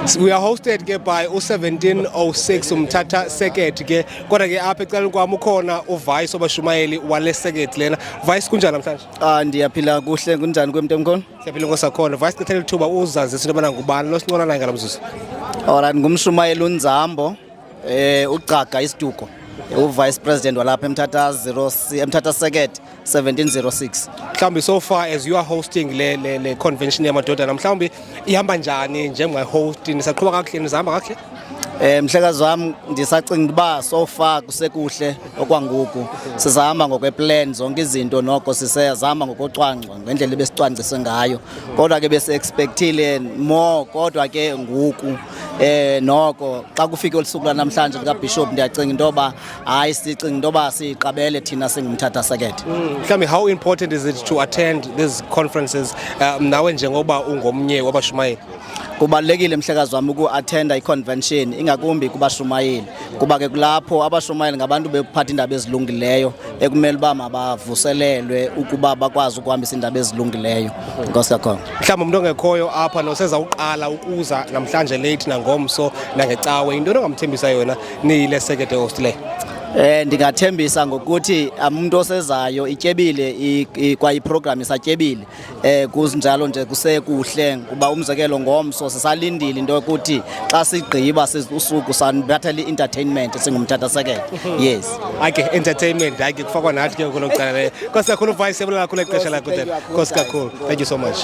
We are hosted ke by u-1706 Umthatha Circuit ke, kodwa ke apha ecaleni kwam ukhona uvice obashumayeli wale circuit lena. Vice, kunjani namhlanje? Ah, ndiyaphila kuhle. Kunjani kwemntu? Siyaphila ngosakhona. Vice, cethela ithuba uzazise into yobana ngubani lo sincola naye ngalo mzuzu. Alright, ngumshumayeli uNzambo, uGcaga isiduko, uvice president walapha eMthatha 0 eMthatha Circuit 1706. Mhlawumbi so far as you are hosting le convention yamadodana, mhlawumbi ihamba njani njenga-host? Nisaqhuba kakuhle, nizahamba kakuhle? Mhlekazi wam, ndisacinga uba so far kusekuhle okwangoku. Sizahamba ngokweplan zonke izinto, noko sisezama ngokocwangcwa ngendlela ebesicwangcise ngayo. Kodwa ke besi-expectile more, kodwa ke ngoku noko xa kufike olu suku lwanamhlanje likaBishop, ndiyacinga into yoba hayi, sicinga into yoba siyiqabele thina singuMthatha Circuit. Mhlawumbi how important is it to attend these conferences, nawe njengoba ungomnye wabashumayeli? Kubalulekile, mhlekazi wami, uku-attenda i-convention, ingakumbi kubashumayeli, kuba ke kulapho abashumayeli ngabantu bephatha iindaba ezilungileyo ekumele uba mabavuselelwe ukuba bakwazi ukuhambisa iindaba ezilungileyo. Nkosi kakhona. Mhlawumbi umuntu ongekhoyo apha nosezawuqala ukuza namhlanje late, nangomso, nangecawe, yintoni ongamthembisa yona niyile circuit host le? Ndingathembisa ngokuthi umuntu osezayo ityebile kwa iprogram isatyebile, kunjalo nje kusekuhle, kuba umzekelo ngomso sisalindile into yokuthi xa sigqiba usuku sanibethela i-entertainment singuMthatha Circuit, yes. Hayi ke, entertainment, hayi ke, kufakwa nathi ke kulo cala leyo. Nkosi kakhulu, Vice, siyabulela kakhulu ixesha lakho tata. Nkosi kakhulu, thank you so much.